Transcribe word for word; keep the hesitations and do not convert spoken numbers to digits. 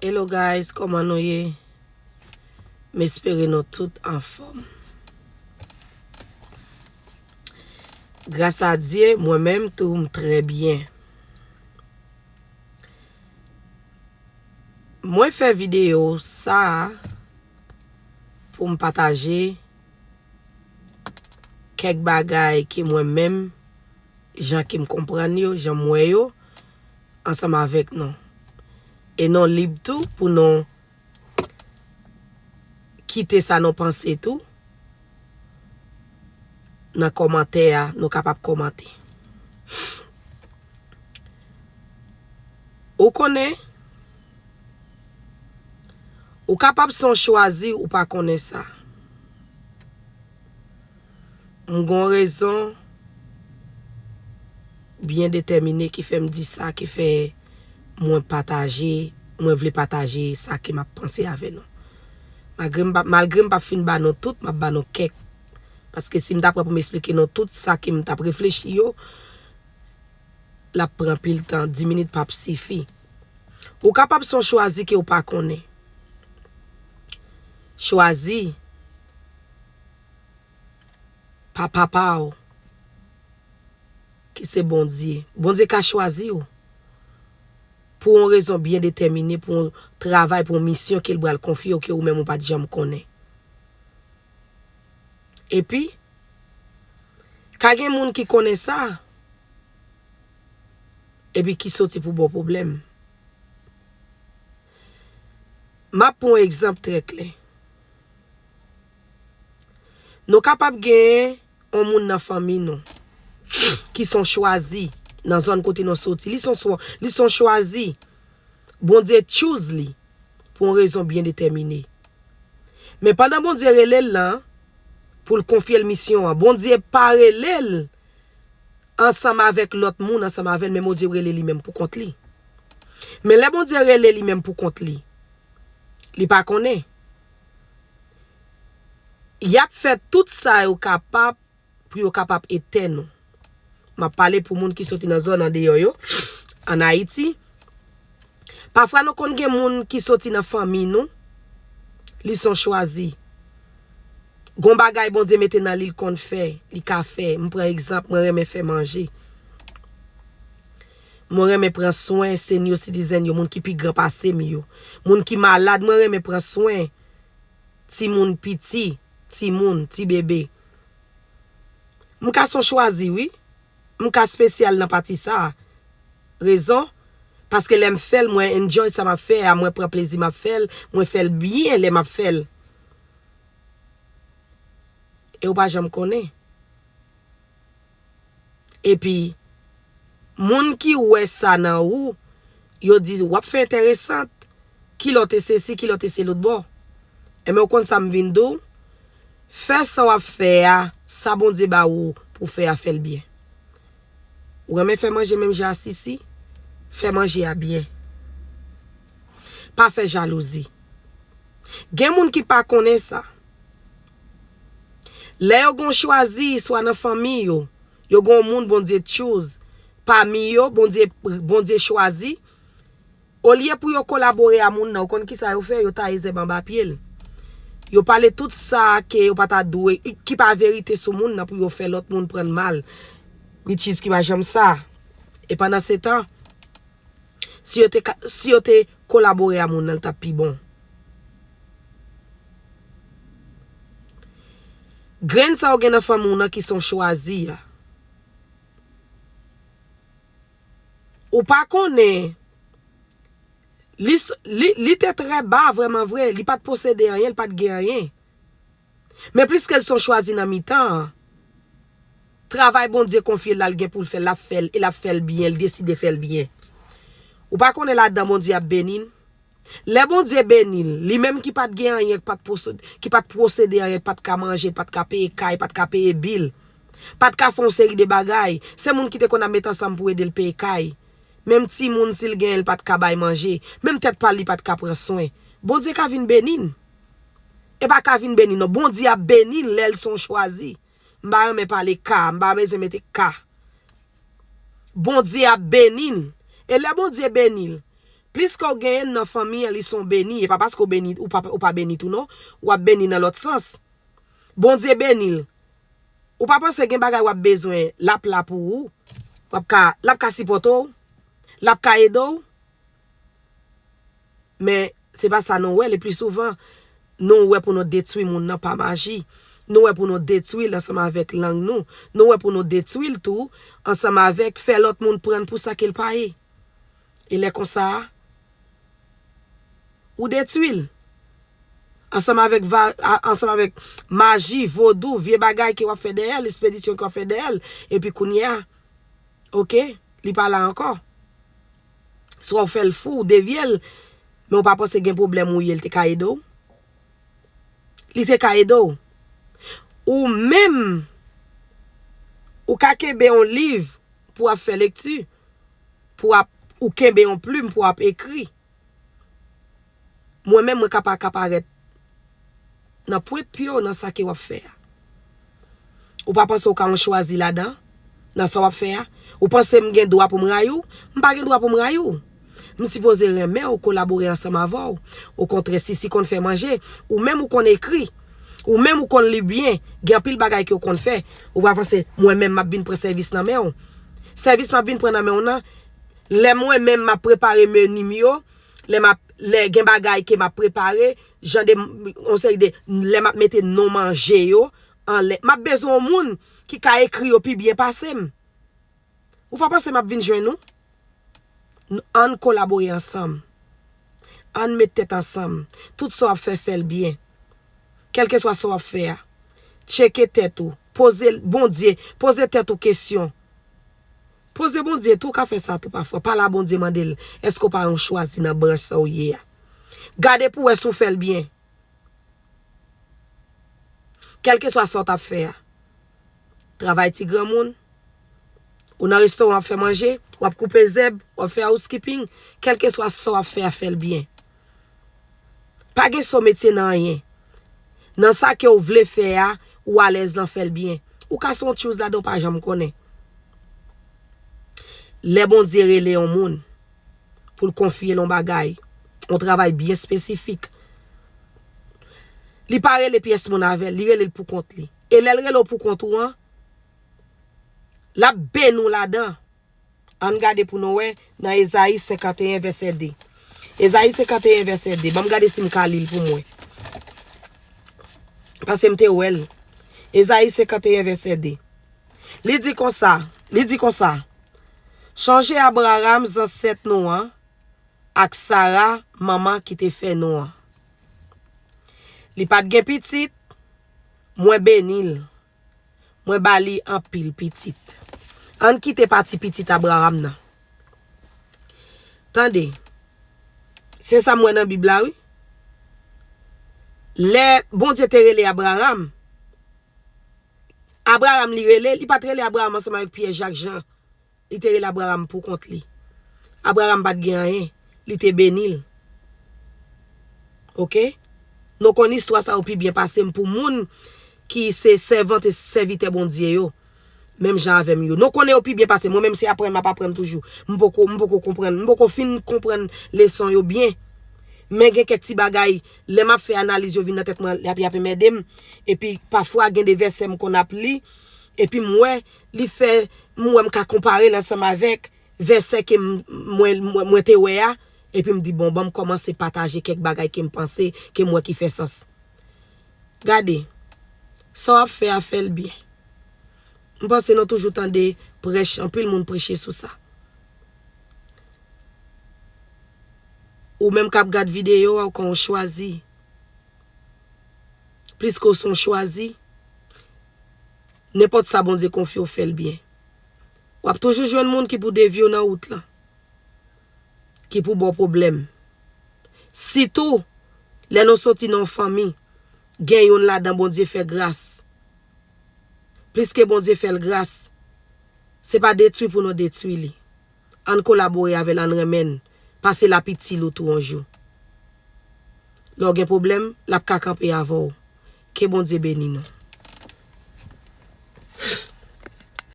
Hello guys, kòman nou ye? M espere nou tout anfòm. Gras a Dye, mwen menm tou, m trè byen. Mwen fè videyo sa a pou m pataje kèk bagay ke mwen menm, jan ke m konprann yo, jan m wè yo, ansanm avèk nou. E nou lib tou pou nou kite sa nou panse tou nan kòmantè a, nou kapab kòmante. Ou konnen, ou kapab se yon chwazi, ou pa konnen sa. M gon rezon byen detèmine ki fè m di sa, ki fè mwen pataje, mwen vle pataje sa ke m ap panse avè nou. Malgre m p ap, malgre m p ap fin ba nou tout, m ap ba nou kèk. Paske si m ta pran pou m esplike nou tout sa ke m t ap reflechi yo, l ap pran anpil tan, dis minit p ap sifi. Ou kapab se yon chwazi ke w pa konnen. Chwazi pa papa w, ki se Bondye. Bondye ka chwazi w pou yon rezon byen detèmine, pou yon travay, pou yon misyon ke l pral konfye w, ke ou menm ou pa t janm konnen. Epi, ka gen moun ki konnen sa, epi ki soti pou ba w pwoblèm. M ap pran yon egzanp trè klè. Nou kapab gen yon moun nan fanmi nou ki se yon chwazi nan zòn kote nou soti. Li se yon swa-, li se yon chwazi. Bondye choose li pou yon rezon byen detèmine. Men pandan Bondye rele l lan, pou l konfye l misyon an, Bondye pa rele l ansanm avèk lòt moun, ansanm avè l, men Bondye rele li menm pou kont li. Men lè Bondye rele li menm pou kont li, li pa konnen. Y ap fè tout sa yo kapab pou yo kapab etèn ou. M ap pale pou moun ki soti nan zòn andeyò yo, ann Ayiti. Pafwa nou konn gen moun ki soti nan fanmi nou, li se yon chwazi. Gon bagay Bondye mete nan li, l konn fè, li ka fè. M pran egzanp, mwen renmen fè manje. Mwen renmen pran swen senior citizen yo, moun ki pi gran pase m yo. Moun ki malad, mwen renmen pran swen timoun piti, timoun, ti bebe. M ka se yon chwazi, wi. M ka espesyal nan pati sa a. Rezon? Paske lè m fè l, mwen enjoy sa m ap fè a, mwen pran plezi m ap fè l, mwen fè l byen lè m ap fè l. E ou pa janm konnen. Epi, moun ki wè sa nan ou, yo di, "W ap fè enteresan, kilè w te sesi, kilè w te se lòt bò." Enben, ou konn sa m vin di w? Fè sa w ap fè a, sa Bondye ba ou pou w fè a, fè l byen. Ou renmen fè manje menm jan a Sisi? Fè manje a byen. Pa fè jalouzi. Gen moun ki pa konnen sa. Lè yo gon chwazi, swa nan fanmi yo, yo gon moun Bondye choose, pami yo, Bondye, Bondye chwazi, olye pou yo kolabore a moun nan, ou konn kisa yo fè? Yo taye zèb anba pye l. Yo pale tout sa ke yo pa ta dwe, ki pa verite sou moun nan pou yo fè lòt moun pran l mal. Which is ki pa janm sa. E pandan se tan, si yo te ka, si yo te kolabore a moun nan, l t ap pi bon. Grenn sa ou gen nan fanmi w nan ki se yon chwazi a. Ou pa konnen, li, s- li, li te trè ba, vrèman vre, li pa t posede anyen, li pa t gen anyen. Men pliske l se yon chwazi nan mitan an, travay Bondye konfye l la, l gen pou l fè l, l ap fè l, e l ap fè l byen, l deside fè l byen. Ou pa konnen ladan Bondye ap beni n? Lè Bondye beni l, li menm ki pa t gen anyen, ki pa t posede, ki pa t posede anyen, pa t ka manje, pa t ka peye kay, pa t ka peye bil, pa t ka fè yon seri de bagay, se moun ki te konn ap met ansanm pou ede l peye kay. Menm timoun, si l genyen, l pa t ka bay manje. Menm tèt pa l, li pa t ka pran swen. Bondye ka vin beni n. E pa ka vin beni n, non. Bondye ap beni n lè l se yon chwazi. M pa renmen pale ka, m pa bezwen mete ka. Bondye ap beni n. E lè Bondye beni l, Plis ke w genyen nan fanmi an, li se yon beni. E pa paske w beni, ou pa, ou pa beni tou non. W ap beni nan lòt sans. Bondye beni l. Ou pa panse gen bagay w ap bezwen, l ap la pou ou. W ap ka, l ap ka sipòte w. L ap ka ede w. Men se pa sa nou wè le pli souvan. Nou wè pou nou detwi moun nan pa maji. Nou wè pou nou detwi l ansanm avèk lang nou. Nou wè pou nou detwi l tou ansanm avèk fè lòt moun pran n pou sa ke l pa ye. E lè konsa a, ou detwi l. Ansanm avèk va, a- ansanm avèk maji, vodou, vye bagay ke w ap fè dèyè l, espedisyon ke w ap fè dèyè l. Epi kounye a, oke, li pa la ankò. Swa w fè l fou, w devye l, men w pa panse gen pwoblèm ou ye, l te ka ede w? Li te ka ede w. Ou menm, ou ka kenbe yon liv pou w ap fè lekti, pou w ap, ou kenbe yon plim pou w ap ekri. Mwen menm, mwen ka pa ka parèt nan pwent pye w nan sa ke w ap fè a. Ou pa panse w ka yon chwazi ladan, nan sa w ap fè a? Ou panse m gen dwa pou m rayi w? M pa gen dwa pou m rayi w. M sipoze renmen w, kolabore ansanm avè w. Okontrè, Sisi konn fè manje, ou menm ou konn ekri, ou menm ou konn li byen, gen anpil bagay ke w konn fè. Ou pa panse mwen menm m ap vin pran sèvis nan men w? Sèvis m ap vin pran nan men w nan, lè mwen menm m ap prepare meni m yo, lè m ap, lè gen bagay ke m ap prepare, jan de, yon seri de, lè m ap mete non manje yo anlè, m ap bezwen yon moun ki ka ekri yo pi byen pase m. Ou pa panse m ap vin jwenn ou? N- Ann kolabore ansanm. Ann met tèt ansanm. Tout sa w ap fè, fè l byen. Kèlkeswa sa w ap fè a, tcheke tèt ou. Poze l- Bondye, poze tèt ou kesyon. Poze Bondye tou, ou ka fè sa tou pafwa. Pale a Bondye, mande l, èske w pa yon chwazi nan branch sa w ye a? Gade pou w wè si w fè l byen. Kèlkeswa sa w t ap fè a. Travay ti granmoun, ou nan restoran w ap fè manje, w ap koupe zèb, w ap fè housekeeping, kèlkeswa sa w ap fè a, fè l byen. Pa gen sa w metye nan anyen. Nan sa ke w vle fè a, ou alèz lan, fè l byen. Ou ka se yon tyouz ladan, w pa janm konnen. Lè Bondye rele yon moun pou l konfye l yon bagay, yon travay byen espesifik, li pa rele pyès moun avè l, li rele l pou kont li. E lè l rele w pou kont ou an, l ap beni w ladan. Ann gade pou nou wè nan Ezayi senkanteyen vèsè de. Ezayi senkanteyen vèsè de. Ban m gade si m ka li l pou mwen. Paske m te wè l. Ezayi senkanteyen vèsè de. Li di konsa, li di konsa, Chonje Abraram, zansèt nou an, ak Sara, manman ki te fè nou an. Li pa t gen pitit, mwen beni l. Mwen ba li anpil pitit. Ann kite pati pitit Abraram nan. Tande, se sa m wè nan Bib la, wi. Lè Bondye te rele Abraram, Abraram li rele, li pa t rele Abraram ansanm avèk Pyè, Jak, Jan. Li te rele Abraram pou kont li. Abraram pa t gen anyen. Li te beni l. Oke? Nou konn istwa sa yo pi byen pase m pou moun ki se sèvant e sèvitè Bondye yo. Menm jan avè m yo. Nou konnen yo pi byen pase m. Mwen menm se aprann m ap aprann toujou. M poko, m poko konprann. M poko fin konprann leson yo byen. Men gen kèk ti bagay, lè m ap fè analiz yo vin nan tèt mwen, y ap, y ap ede m. Epi pafwa gen de vèsè m konn ap li. Epi m wè, li fè, m wè m ka konpare l ansanm avèk vèsè ke m, mwen, mwen, mwen te wè a. Epi m di, bon, ban m kòmanse pataje kèk bagay ke m panse, ke m wè ki fè sans. Gade, sa w ap fè a, fè l byen. M panse nou toujou tande prèch, anpil moun preche sou sa. Ou menm k ap gad videyo a, ou ka yon chwazi. Pliske w se yon chwazi, nenpòt sa Bondye konfye w, fè l byen. W ap toujou jwenn moun ki pou devye w nan wout lan, ki pou ba w pwoblèm. Sitou, lè nou soti nan yon fanmi, gen youn ladan Bondye fè gras. Pliske Bondye fè l gras, se pa detwi pou nou detwi li. Ann kolabore avè l, ann renmen l, paske l ap itil ou tou yon jou. Lè w gen pwoblèm, l ap ka kanpe avè w. Ke Bondye beni nou.